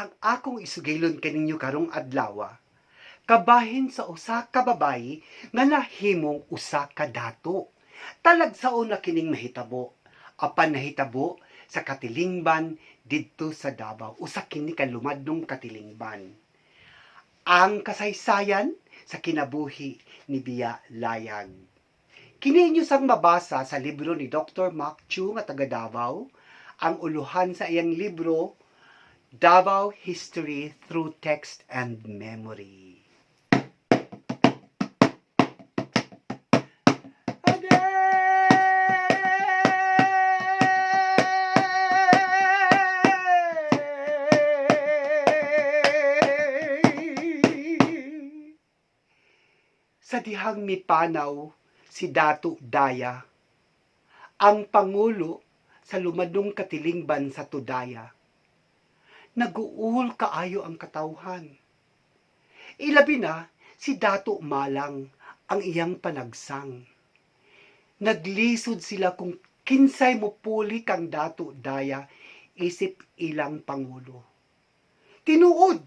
Ang akong isugilon kaninyo karong adlaw kabahin sa usa ka babayi nga nahimong usa ka dato. Talagsaon na kining mahitabo, apan nahitabo sa katilingban didto sa Davao. Usa kini ka lumadnong katilingban. Ang kasaysayan sa kinabuhi ni Biya Layag. Kini inyo sang mabasa sa libro ni Dr. Mac Chu nga taga Davao. Ang uluhan sa iyang libro, Davao History Through Text and Memory. Agay! Sa dihang mipanaw si Dato Daya, ang pangulo sa lumadong katilingban sa Tudaya. Naguul kaayo ang katawhan. Ilabi na si Dato Malang ang iyang panagsang. Naglisod sila kung kinsay mupuli kang Dato Daya isip ilang pangulo. Tinuod,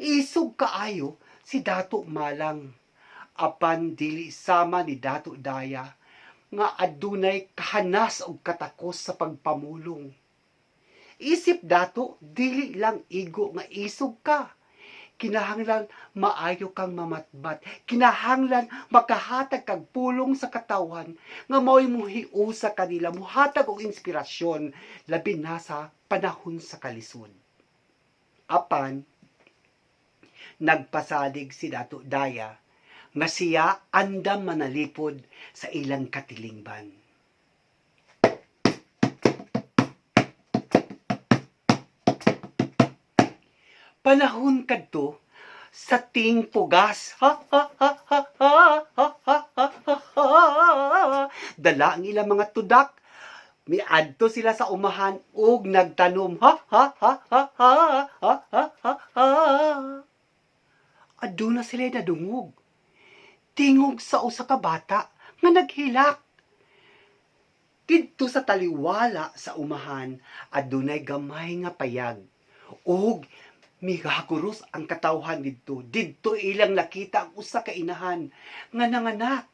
isog kaayo si Dato Malang. Apan dili sama ni Dato Daya nga adunay kahanas og katakos sa pagpamulong. Isip dato, dili lang igo nga isog ka. Kinahanglan maayo kang mamatbat. Kinahanglan makahatag kag pulong sa katawhan nga mao'y muhiusa kanila, muhatag og inspirasyon labi na sa panahon sa kalisod. Apan nagpasalig si Dato Daya nga siya andam manalipod sa ilang katilingban. Panahon kadto sa tingpugas. Ha ha ha ha ha ha ha ha ha ha. Dala ang ilang mga tudak. Miadto sila sa umahan ug nagtanom. Ha ha ha ha ha ha ha ha ha. Aduna sila nadungog. Tingog sa usa ka bata nga naghilak. Didto sa taliwala sa umahan, adunay gamay nga payag. Ug mihaguros ang katawhan didto. Didto ilang nakita ang usa ka inahan nga nanganak.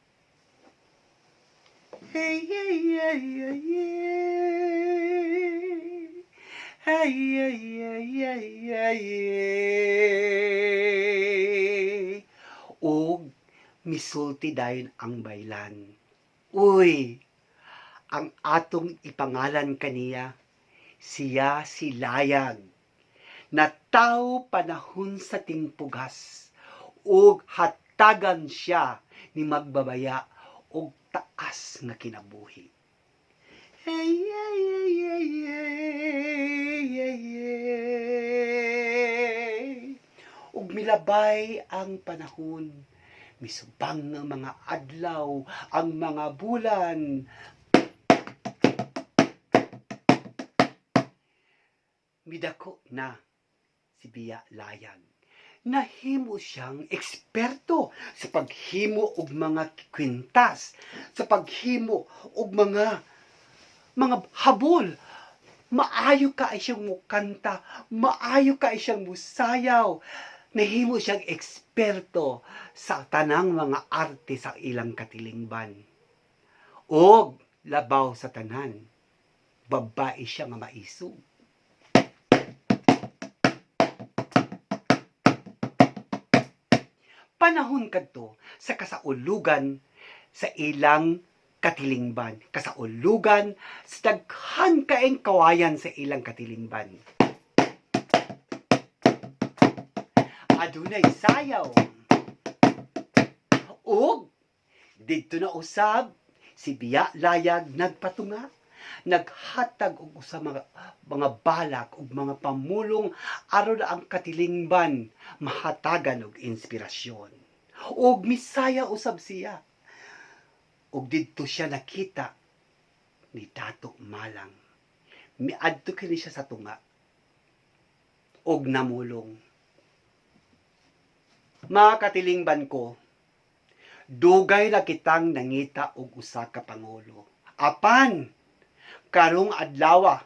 Hey, hey, hey, hey, hey. Hey, hey, hey, hey, hey, hey. Ug misulti dayon ang baylan. Uy, ang atong ipangalan kaniya, siya si Layag. Nataw panahon sa tingpugas, ug hatagan siya ni magbabaya og taas nga kinabuhi. Hey, hey, hey, hey, hey, hey, hey. Ug milabay ang panahon, misubang ang mga adlaw, ang mga bulan. Midako na si Biya Layag. Nahimo siyang eksperto sa paghimo og mga kwintas, sa paghimo og mga habol. Maayo ka ay siyang mukanta, maayo ka ay siyang musayaw. Nahimo siyang eksperto sa tanang mga arte sa ilang katilingban. Og labaw sa tanan, babae siya nga maisog. Panahon kadto sa kasaulugan sa ilang katilingban, kasaulugan sa daghan kaeng kawayan sa ilang katilingban. Adunay sayaw. Ug didto na usab si Biya Layag nagpatunga, naghatag og usa mga balak ug mga pamulong aron ang katilingban mahatagan og inspirasyon. Ug misaya usab siya. Ug didto siya nakita ni Dato Malang. Miadto kini siya sa tunga ug namulong. Mga katilingban ko, dugay na kitang nangita og usa ka pangulo. Apan karong adlawa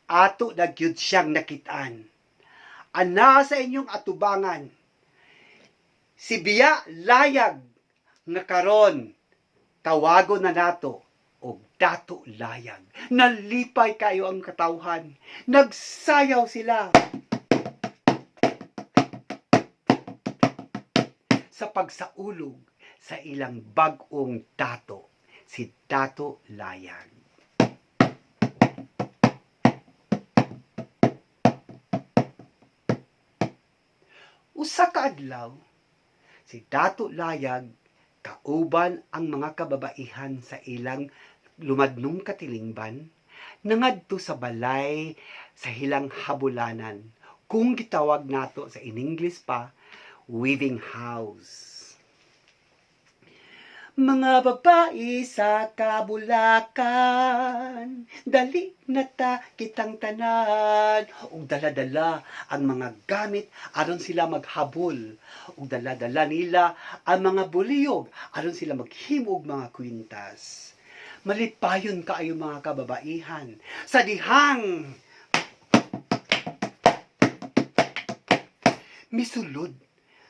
ato na gyud siyang nakit-an. Ana sa inyong atubangan, si Biya Layag nga karon tawagon na nato og Dato Layag. Nalipay kayo ang katawhan. Nagsayaw sila sa pagsaulog sa ilang bag-ong dato, si Dato Layag. Usa ka adlaw, si Dato Layag kauban ang mga kababaihan sa ilang lumadnong katilingban nangadto sa balay sa hilang habulanan, kung gitawag nato sa in English pa, weaving house. Mga babae sa Kabulakan, dali na ta kitang tanan. Ug dala-dala ang mga gamit aron sila maghabol. Ug dala-dala nila ang mga buliyog aron sila maghimo og mga kwintas. Malipayon kaayo mga kababaihan sa dihang misulod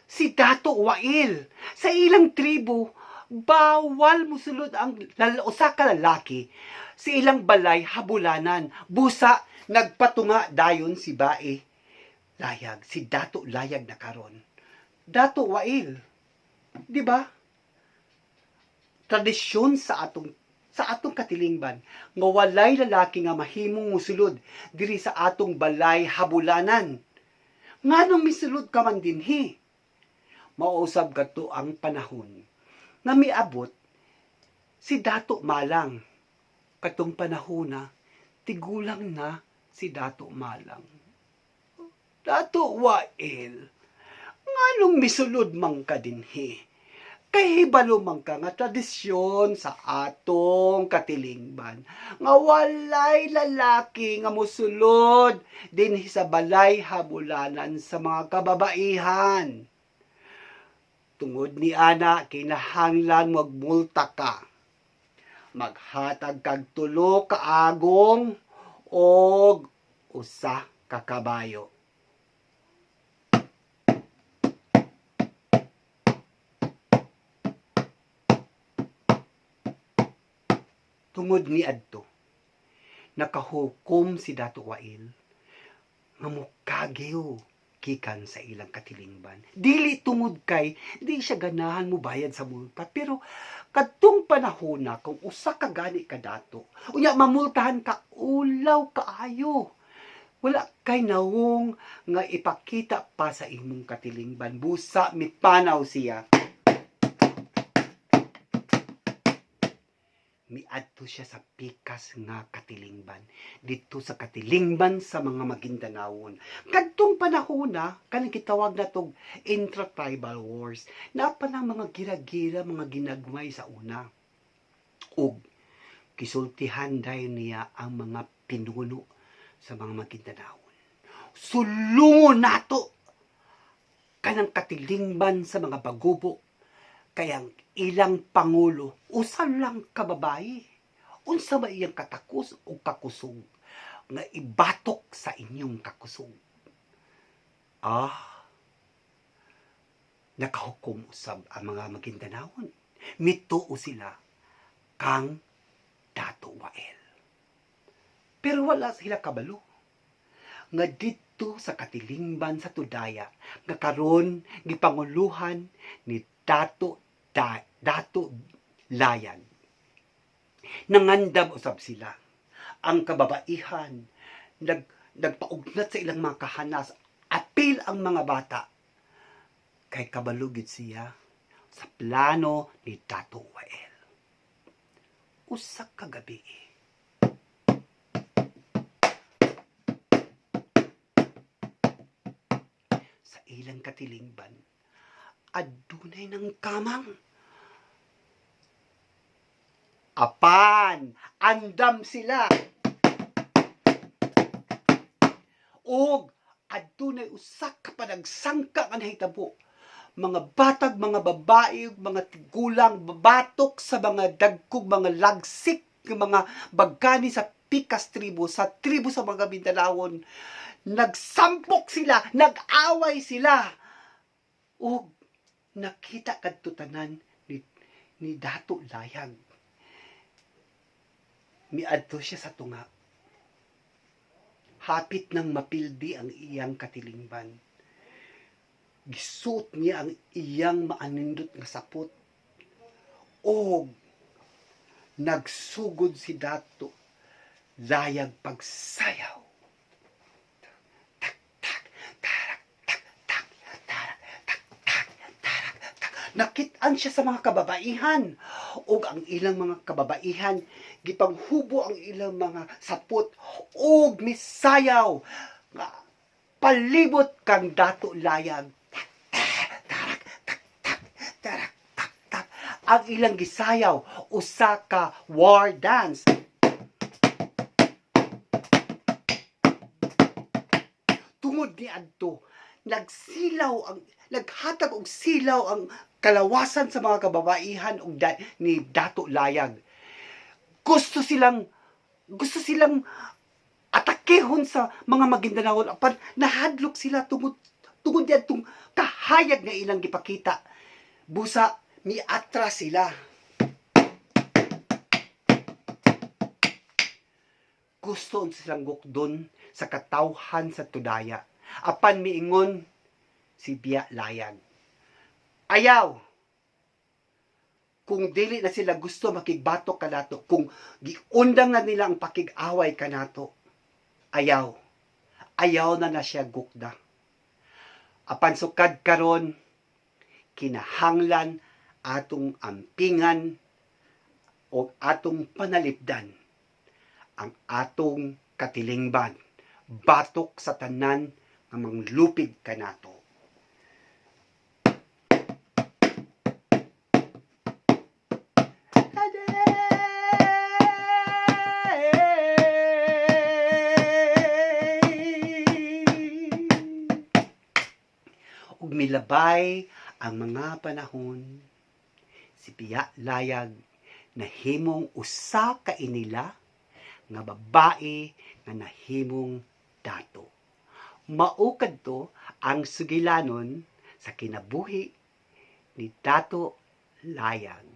si Dato Wail. Sa ilang tribo, bawal musulod ang usa ka lalaki sa ilang balay habulanan. Busa nagpatunga dayon si Bae Layag, si Dato Layag na karon Dato Wail. Di ba? Tradisyon sa atong katilingban nga walay lalaki nga mahimong musulod diri sa atong balay habulanan. Nganong misulod ka man dinhi? Mausab kadto ang panahon nga miabot si Dato Malang. Katong panahon na tigulang na si Dato Malang. Dato Wael, nganong misulod man ka dinhi? Kay hibalo man ka nga tradisyon sa atong katilingban nga walay lalaki nga musulod dinhi sa balay habulanan sa mga kababaihan. Tungod ni ana, kinahanglan magmulta ka. Maghatag kag tulo ka agong og usa ka kabayo. Tungod ni adto, nakahukom si Dato Wail nga mukagiw gikan sa ilang katilingban. Dili tungod kay di siya ganahan mo bayad sa multa, pero kadtong panahon na kung usa ka gani ka dato, unya mamultahan ka, ulaw kaayo. Wala kay nawong nga ipakita pa sa imong katilingban. Busa mipanaw siya. Miadto siya sa pikas nga katilingban, didto sa katilingban sa mga Maguindanawon. Kadtong panahon na, kanang gitawag na tog intra-tribal wars, naa pa nang mga gira-gira, mga ginagmay sa una. Ug gisultihan dayon niya ang mga pinuno sa mga Maguindanawon. Sulungon nato kanang katilingban sa mga Bagobo, kay ang ilang pangulo usa lang ka babae. Unsa ba iyang katakos o kakusog nga ibatok sa inyong kakusog? Nakahukom usab ang mga Maguindanawon. Mituo sila kang Dato Wael. Pero wala sila kabalo nga didto sa katilingban sa Tudaya nga karon gipanguluhan ni Dato Layag. Nangandam usab sila. Ang kababaihan nagpaugnat sa ilang mga kahanas, apil ang mga bata. Kay kabalo gid siya sa plano ni Dato Wael. Usa ka gabi, sa ilang katilingban, adunay ng kamang. Apan, andam sila. Og adunay usa ka panagsangka nga nahitabo. Mga batag, mga babae, ug mga tigulang babatok sa mga dagkog, mga lagsik, mga bagani sa pikas tribo, sa tribo sa mga Mindanawon. Nagsampok sila, nag-away sila. Ug nakita kadto tanan ni Dato Layag. Miadto siya sa tunga. Hapit nang mapildi ang iyang katilingban. Gisuot niya ang iyang maanindot nga sapot. Og nagsugod si Dato Layag pagsayaw. Tak tak tarak tak tak tarak tak tak tarak tak. Nakit-an siya sa mga kababaihan, ug ang ilang mga kababaihan gipanghubo ang ilang mga sapot ug misayaw nga palibot kang Dato Layag. Tak tak tarak tak tak tarak tak tak. Ang ilang gisayaw, usa ka war dance. Tungod ni adto, nagsilaw ang naghatag og silaw ang kalawasan sa mga kababaihan og ni Dato Layag. Gusto silang atakehon sa mga Maguindanao, apan nahadlok sila tungod tungod diadtong kahayag nga ilang gipakita. Busa miatras sila. Gusto unsa silang gukdon sa katawhan sa Tudaya. Apan miingon si Biya Layag, "Ayaw! Kung dili na sila gusto makigbatok kanato, kung giundang na nila ang pakig-away kanato, ayaw. Ayaw na na siya gukda." Apan sukad karon, kinahanglan atong ampingan o atong panalipdan ang atong katilingban batok sa tanan nga manglupig kanato. Ug milabay ang mga panahon, si Biya Layag nahimong usa ka inila nga babae nga nahimong dato. Mao kadto ang sugilanon sa kinabuhi ni Dato Layag.